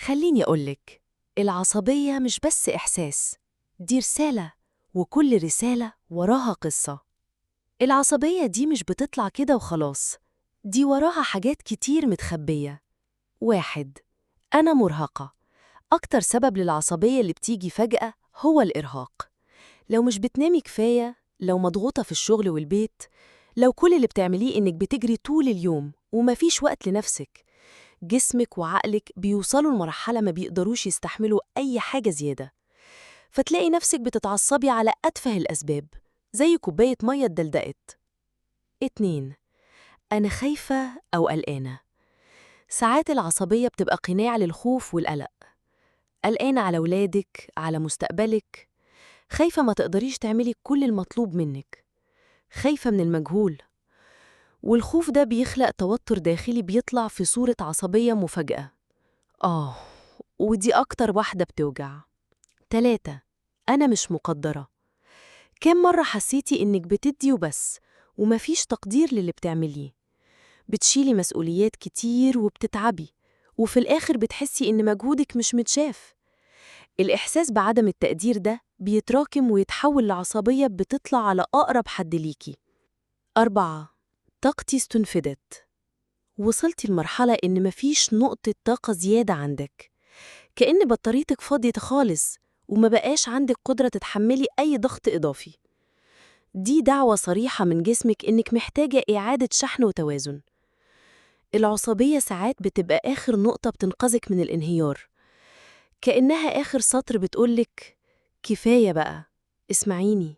خليني أقولك، العصبية مش بس إحساس، دي رسالة، وكل رسالة وراها قصة. العصبية دي مش بتطلع كده وخلاص، دي وراها حاجات كتير متخبية. 1. أنا مرهقة. أكتر سبب للعصبية اللي بتيجي فجأة هو الإرهاق. لو مش بتنامي كفاية، لو مضغوطة في الشغل والبيت، لو كل اللي بتعمليه إنك بتجري طول اليوم ومفيش وقت لنفسك، جسمك وعقلك بيوصلوا لمرحلة ما بيقدروش يستحملوا أي حاجة زيادة. فتلاقي نفسك بتتعصبي على أتفه الأسباب، زي كوباية مية اتدلدقت. 2. أنا خايفة أو قلقانة. ساعات العصبية بتبقى قناع للخوف والقلق. قلقانة على ولادك، على مستقبلك، خايفة ما تقدريش تعملي كل المطلوب منك، خايفة من المجهول. والخوف ده بيخلق توتر داخلي بيطلع في صورة عصبية مفاجأة. آه، ودي أكتر واحدة بتوجع. 3. أنا مش مقدرة. كم مرة حسيتي إنك بتدي وبس، ومفيش تقدير للي بتعمليه؟ بتشيلي مسؤوليات كتير وبتتعبي، وفي الآخر بتحسي إن مجهودك مش متشاف. الإحساس بعدم التقدير ده بيتراكم ويتحول لعصبية بتطلع على أقرب حد ليكي. 4. طاقتي استنفدت. وصلتي لمرحلة إن مفيش نقطة طاقة زيادة عندك، كأن بطاريتك فاضية خالص وما بقاش عندك قدرة تتحملي أي ضغط إضافي. دي دعوة صريحة من جسمك إنك محتاجة إعادة شحن وتوازن. العصبية ساعات بتبقى آخر نقطة بتنقذك من الانهيار، كأنها آخر سطر بتقولك كفاية بقى، اسمعيني.